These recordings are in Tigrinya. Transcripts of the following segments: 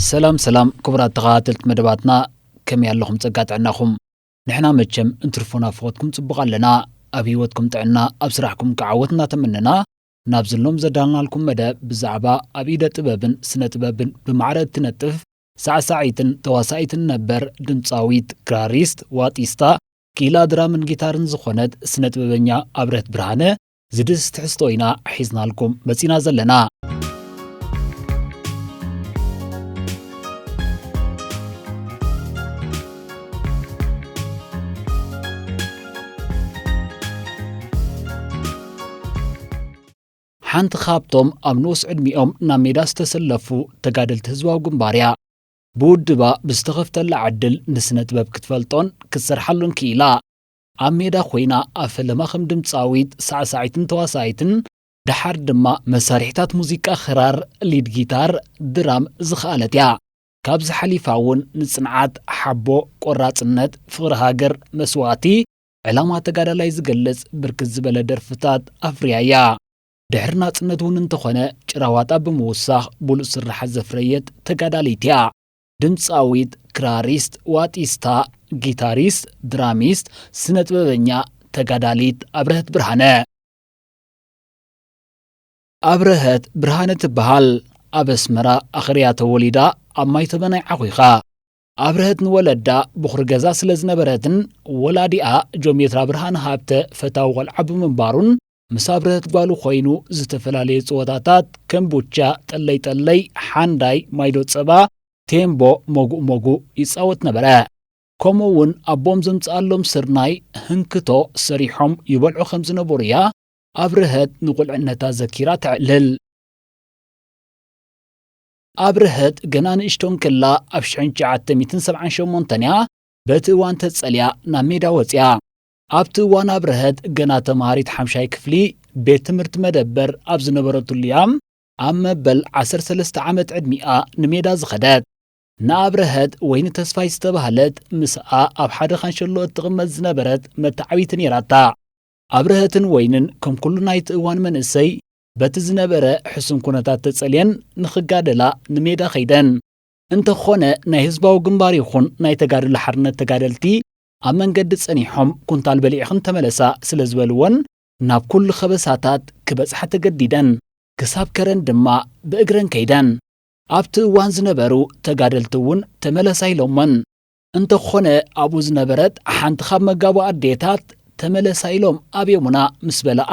ሰላም ሰላም ክቡራት ተኸታተልቲ መደባትና፣ ከመይ ኣለኹም? ጸጋ ጥዕናኹም? ንሕና መቸም እንትርፎ ናፍቖትኩም ጽቡቕ ኣለና። ኣብ ህይወትኩም ጥዕና፣ ኣብ ስራሕኩም ከዓ ዓወት እናተመነና፣ ናብዚ ሎም ዘዳልናልኩም መደብ ብዛዕባ ኣብ ኢደ ጥበብን ስነ ጥበብን ብማዕረ እትነጥፍ ሳዕሳዒትን ተዋሳኢትን ነበር ድምጻዊት ክራሪስት ዋጢስታ ክኢላ ድራምን ጊታርን ዝኾነት ስነ ጥበበኛ ኣብረህት ብርሃነ ዝድስ ትሕዝቶ ኢና ሒዝናልኩም መጺና ዘለና። ሓንቲ ካብቶም ኣብ ንኡስ ዕድሚኦም ናብ ሜዳ ዝተሰለፉ ተጋደልቲ ህዝባዊ ግንባር እያ። ብውድባ ብዝተኸፍተላ ዕድል ንስነ ጥበብ ክትፈልጦን ክትሰርሓሉን ክኢላ። ኣብ ሜዳ ኮይና ኣብ ፈለማ ከም ድምጻዊት፣ ሳዕሳዒትን ተዋሳኢትን፣ ደሓር ድማ መሳርሒታት ሙዚቃ ክራር፣ ሊድ ጊታር፣ ድራም ዝኸኣለት እያ። ካብዚ ሓሊፋ እውን ንጽንዓት፣ ሓቦ፣ ቆራጽነት፣ ፍቕሪ ሃገር፣ መስዋእቲ፣ ዕላማ ተጋዳላይ ዝገልጽ ብርክት ዝበለ ደርፍታት ኣፍርያ እያ። ድሕሪ ናጽነት እውን እንተኾነ ጭራዋጣ ብምውሳኽ ብሉጽ ስርሓት ዘፍረየት ተጋዳሊት እያ። ድምጻዊት፣ ክራሪስት፣ ዋጢስታ፣ ጊታሪስት፣ ድራሚስት፣ ስነ ጥበበኛ፣ ተጋዳሊት ኣብረሀት ብርሃነ። ኣብረሀት ብርሃነ ትበሃል። ኣብ ኣስመራ ኣኽርያ ተወሊዳ ኣብ ማይተመናይ ዓኺኻ። ኣብረሀት ንወለዳ ብኹሪ ገዛ ስለ ዝነበረትን ወላዲኣ ጆሜትራ ብርሃነ ሃብተ ፈታዊ ቆልዓ ብምንባሩን ምስ ኣብረሀት ጓሉ ኮይኑ ዝተፈላለዩ ጸወታታት ከም ቡቻ፣ ጠለይ ጠለይ፣ ሓንዳይ፣ ማይዶ ጸባ፣ ቴምቦ፣ መጉእ መጉእ ይጻወት ነበረ። ከምኡ እውን ኣቦም ዘምጽኣሎም ስርናይ፣ ህንክቶ፣ ሰሪሖም ይበልዑ ከም ዝነበሩ እያ ኣብረሀት ንቁልዕነታ ዘኪራ ተዕልል። ኣብረሀት ገና ንእሽቶ እንከላ ኣብ ሽሕን ትሽዓተ ሚእትን ሰብዓን ሸሞንተን እያ በቲ እዋን ተጸልያ ናብ ሜዳ ወጽያ። ኣብቲ እዋን ኣብረሀት ገና ተምሃሪት ሓምሻይ ክፍሊ ቤት ትምህርቲ መደበር ኣብ ዝነበረትሉ እያ ኣብ መበል ዓሰርተ ሰለስተ ዓመት ዕድሚኣ ንሜዳ ዝኸደት። ንኣብረሀት ወይኒ ተስፋይ ዝተባህለት ምስኣ ኣብ ሓደ ካንሸሎ እትቕመጥ ዝነበረት መተዓቢቲ ነይራታ። ኣብረሀትን ወይንን ከም ኩሉ ናይቲ እዋን መንእሰይ በቲ ዝነበረ ሕሱም ኩነታት ተጸልየን ንኽጋደላ ንሜዳ ከይደን። እንተኾነ ናይ ህዝባዊ ግንባር ይኹን ናይ ተጋድሎ ሓርነት ተጋደልቲ ኣብ መንገዲ ጸኒሖም ኩንታል በሊዕኽን ተመለሳ ስለ ዝበልወን ናብ ኩሉ ከበሳታት ክበጽሓ ተገዲደን። ክሳብ ከረን ድማ ብእግረን ከይደን። ኣብቲ እዋን ዝነበሩ ተጋደልቲ እውን ተመለሳ ኢሎመን። እንተኾነ ኣብኡ ዝነበረት ሓንቲ ካብ መጋቡ ኣዴታት ተመለሳ ኢሎም ኣብዮሙና ምስ በለኣ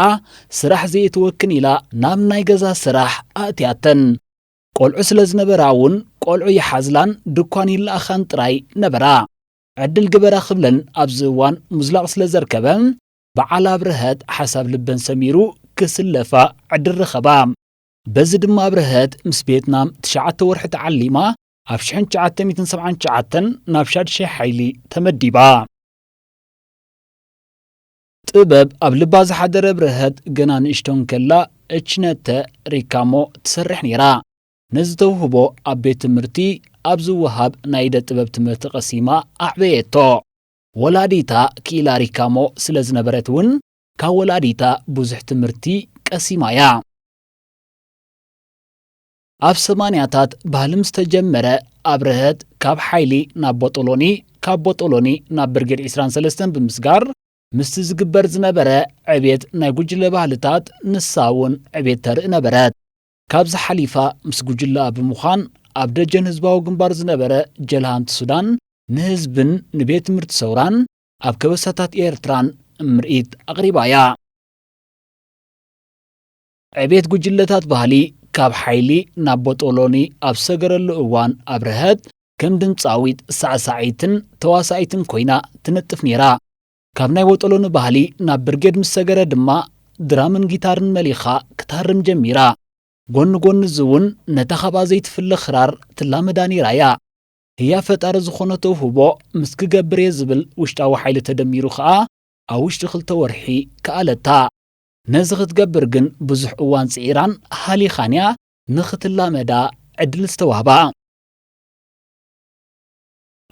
ስራሕ ዘየትወክን ኢላ ናብ ናይ ገዛ ስራሕ ኣእትያተን። ቆልዑ ስለ ዝነበራ እውን ቆልዑ ይሓዝላን ድኳን ይለኣኻን ጥራይ ነበራ። ዕድል ግበራ ክብለን ኣብዚ እዋን ሙዝላቕ ስለ ዘርከበ በዓል ኣብረሀት ሓሳብ ልበን ሰሚሩ ክስለፋ ዕድል ረኸባ። በዚ ድማ ኣብረሀት ምስ ቬትናም ትሽዓተ ወርሒ ተዓሊማ ኣብ ሽሕን ትሽዓተ ሚእትን ሰብዓን ትሽዓተን ናብ ሻድሻይ ሓይሊ ተመዲባ። ጥበብ ኣብ ልባ ዝሓደረ ኣብረሀት ገና ንእሽቶ እንከላ እችነተ ሪካሞ ትሰርሕ ነይራ። ነዚ ተውህቦ ኣብ ቤት ትምህርቲ ኣብ ዝወሃብ ናይ ኢደ ጥበብ ትምህርቲ ቀሲማ ኣዕበየቶ። ወላዲታ ክኢላ ሪካሞ ስለ ዝነበረት እውን ካብ ወላዲታ ብዙሕ ትምህርቲ ቀሲማ እያ። ኣብ ሰማንያታት ባህሊ ምስ ተጀመረ ኣብረሀት ካብ ሓይሊ ናብ ቦጦሎኒ፣ ካብ ቦጦሎኒ ናብ ብርጌድ ዕስራን ሰለስተን ብምስጋር ምስቲ ዝግበር ዝነበረ ዕብየት ናይ ጉጅለ ባህልታት ንሳ እውን ዕብየት ተርኢ ነበረት። ካብዚ ሓሊፋ ምስ ጉጅለኣ ብምዃን ኣብ ደጀን ህዝባዊ ግንባር ዝነበረ ጀልሃንቲ ሱዳን ንህዝብን ንቤት ትምህርቲ ሰውራን ኣብ ከበሳታት ኤርትራን ምርኢት ኣቕሪባ እያ። ዕቤት ጉጅለታት ባህሊ ካብ ሓይሊ ናብ ቦጦሎኒ ኣብ ዝሰገረሉ እዋን ኣብረሀት ከም ድምጻዊት፣ ሳዕሳዒትን ተዋሳኢትን ኮይና ትነጥፍ ነይራ። ካብ ናይ ቦጦሎኒ ባህሊ ናብ ብርጌድ ምስ ሰገረ ድማ ድራምን ጊታርን መሊኻ ክትሃርም ጀሚራ። ጎኒ ጎኒ እዚ እውን ነታ ካብኣ ዘይትፍለ ክራር ትላመዳ ነይራ እያ። ህያብ ፈጣሪ ዝኾነ ተውህቦ ምስ ክገብር እየ ዝብል ውሽጣዊ ሓይሊ ተደሚሩ ከኣ ኣብ ውሽጢ ክልተ ወርሒ ከኣለታ። ነዚ ክትገብር ግን ብዙሕ እዋን ጽዒራን ሃሊኻን እያ ንኽትላመዳ ዕድል ዝተዋህባ።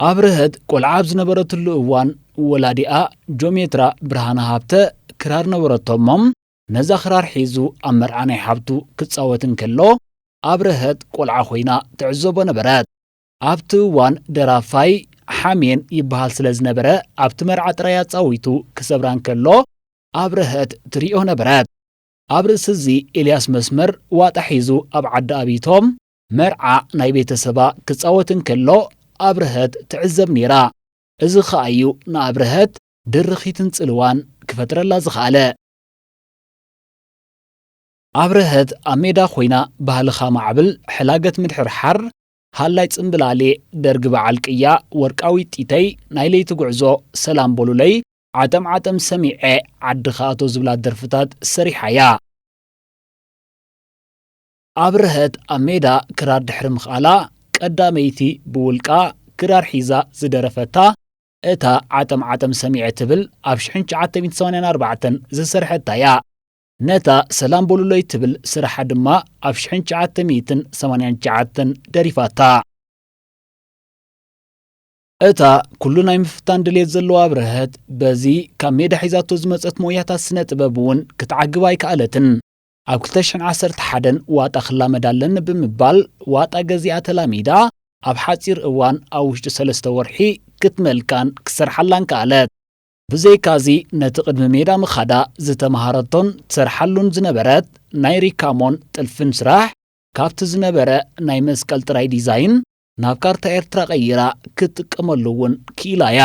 ኣብርሀት ቆልዓ ኣብ ዝነበረትሉ እዋን ወላዲኣ ጆሜትራ ብርሃነ ሃብተ ክራር ነበረቶ እሞ ነዛ ክራር ሒዙ ኣብ መርዓ ናይ ሓብቱ ክጻወት እንከሎ ኣብርሀት ቆልዓ ኮይና ትዕዘቦ ነበረት። ኣብቲ እዋን ደራፋይ ሓሜን ይበሃል ስለ ዝነበረ፣ ኣብቲ መርዓ ጥራይ ኣጻዊቱ ክሰብራ እንከሎ ኣብረሀት ትሪኦ ነበረት። ኣብ ርእሲ እዚ ኤልያስ መስመር ዋጣ ሒዙ ኣብ ዓዲ ኣቢቶም መርዓ ናይ ቤተሰባ ክጻወት እንከሎ ኣብረሀት ትዕዘብ ነይራ። እዚ ኸኣ እዩ ንኣብረሀት ድርኺትን ጽልዋን ክፈጥረላ ዝኸኣለ። ኣብረሀት ኣብ ሜዳ ኮይና ባህልኻ ማዕብል፣ ሕላገት ምድሕርሓር፣ ሃላይ ጽምብላሌ፣ ደርጊ በዓል ቅያ፣ ወርቃዊት ጢተይ፣ ናይ ለይቲ ጉዕዞ፣ ሰላም በሉለይ፣ ዓጠም ዓጠም ሰሚዐ፣ ዓዲ ክኣቶ ዝብላ ደርፍታት ሰሪሓ እያ። ኣብረሀት ኣብ ሜዳ ክራር ድሕሪ ምኽኣላ፣ ቀዳመይቲ ብውልቃ ክራር ሒዛ ዝደረፈታ እታ ዓጠም ዓጠም ሰሚዐ ትብል ኣብ ሽሕን ትሽዓተ ሚእትን ሰማንያን ኣርባዕተን ዝሰርሐታ እያ። ነታ ሰላም በሉለይ ትብል ስራሓ ድማ ኣብ ሽሕን ትሽዓተ ሚእትን ሰማንያን ትሽዓተን ደሪፋታ። እታ ኩሉ ናይ ምፍታን ድሌት ዘለዋ ኣብረሀት፣ በዚ ካብ ሜዳ ሒዛቶ ዝመጸት ሞያታት ስነ ጥበብ እውን ክትዓግብ ኣይከኣለትን። ኣብ ክልተ ሽሕን ዓሰርተ ሓደን ዋጣ ክላመድ ኣለኒ ብምባል ዋጣ ገዚኣ ተላሚዳ፣ ኣብ ሓጺር እዋን ኣብ ውሽጢ ሰለስተ ወርሒ ክትመልካን ክሰርሓላን ከኣለት። ብዘይካዚ ነቲ ቅድሚ ሜዳ ምኻዳ ዝተመሃረቶን ትሰርሓሉን ዝነበረት ናይ ሪካሞን ጥልፍን ስራሕ ካብቲ ዝነበረ ናይ መስቀል ጥራይ ዲዛይን ናብ ካርታ ኤርትራ ቀይራ ክትጥቀመሉ እውን ክኢላ እያ።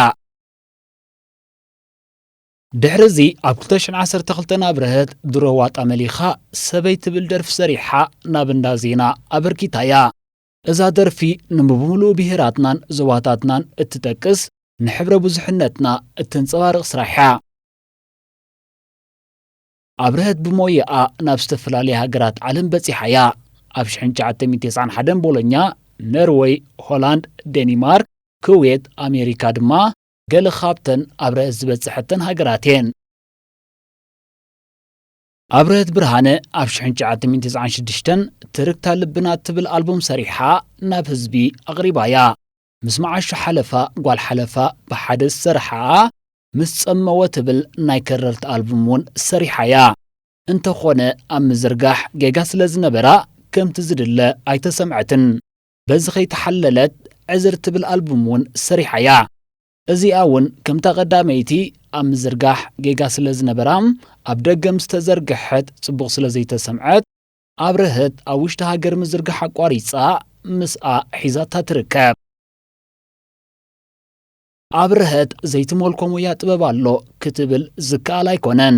ድሕሪ እዚ ኣብ ክልተ ሽሕን ዓሰርተ ክልተን ኣብረሀት ድሮ ዋጣ መሊኻ ሰበይ ትብል ደርፊ ሰሪሓ ናብ እንዳ ዜና ኣበርኪታ እያ። እዛ ደርፊ ንብምሉኡ ብሄራትናን ዞባታትናን እትጠቅስ ንሕብረ ብዙሕነትና እተንጸባርቕ ስራሕ እያ። ኣብረሀት ብሞያኣ ናብ ዝተፈላለያ ሃገራት ዓለም በጺሓ እያ። ኣብ ሽሕን ትሽዓተ ሚእትን ተስዓን ሓደን ቦሎኛ፣ ነርወይ፣ ሆላንድ፣ ደኒማርክ፣ ኩዌት፣ ኣሜሪካ ድማ ገለ ካብተን ኣብረሀት ዝበጽሐተን ሃገራት እየን። ኣብረሀት ብርሃነ ኣብ ሽሕን ትሽዓተ ሚእትን ተስዓን ሽዱሽተን ትርክታ ልብና እትብል ኣልቡም ሰሪሓ ናብ ህዝቢ ኣቕሪባ እያ። ምስ መዓሾ ሓለፋ ጓል ሓለፋ ብሓደ ዝሰርሓኣ ምስ ጸመወ ትብል ናይ ከረርቲ ኣልቡም እውን ሰሪሓ እያ። እንተኾነ ኣብ ምዝርጋሕ ጌጋ ስለ ዝነበራ ከምቲ ዝድለ ኣይተሰምዐትን። በዚ ከይተሓለለት ዕዝር ትብል ኣልቡም እውን ሰሪሓ እያ። እዚኣ እውን ከምታ ቀዳመይቲ ኣብ ምዝርጋሕ ጌጋ ስለ ዝነበራ ኣብ ደገ ምስ ተዘርግሐት ጽቡቕ ስለ ዘይተሰምዐት ኣብረሀት ኣብ ውሽጢ ሃገር ምዝርጋሕ ኣቋሪጻ ምስኣ ሒዛታ ትርከብ። ኣብረሀት ዘይትመልኮ ሞያ ጥበብ ኣሎ ክትብል ዝከኣል ኣይኮነን።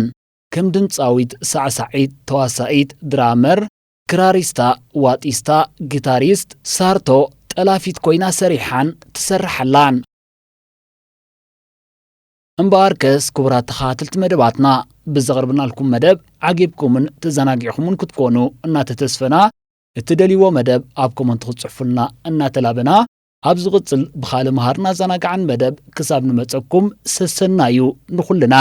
ከም ድምጻዊት፣ ሳዕሳዒት፣ ተዋሳኢት፣ ድራመር፣ ክራሪስታ፣ ዋጢስታ፣ ጊታሪስት፣ ሳርቶ፣ ጠላፊት ኮይና ሰሪሓን ትሰርሕ ኣላን። እምበኣርከስ ክቡራት ተኸታተልቲ መደባትና፣ ብዘቕርብናልኩም መደብ ዓጊብኩምን ተዘናጊዕኩምን ክትኮኑ እናተተስፈና፣ እትደልይዎ መደብ ኣብ ኮመንት ክትጽሕፉልና እናተላበና፣ ኣብ ዝቕጽል ብኻልእ መሃርን ኣዘናጋዕን መደብ ክሳብ ንመጸኩም ሰሰናዩ ንኹልና።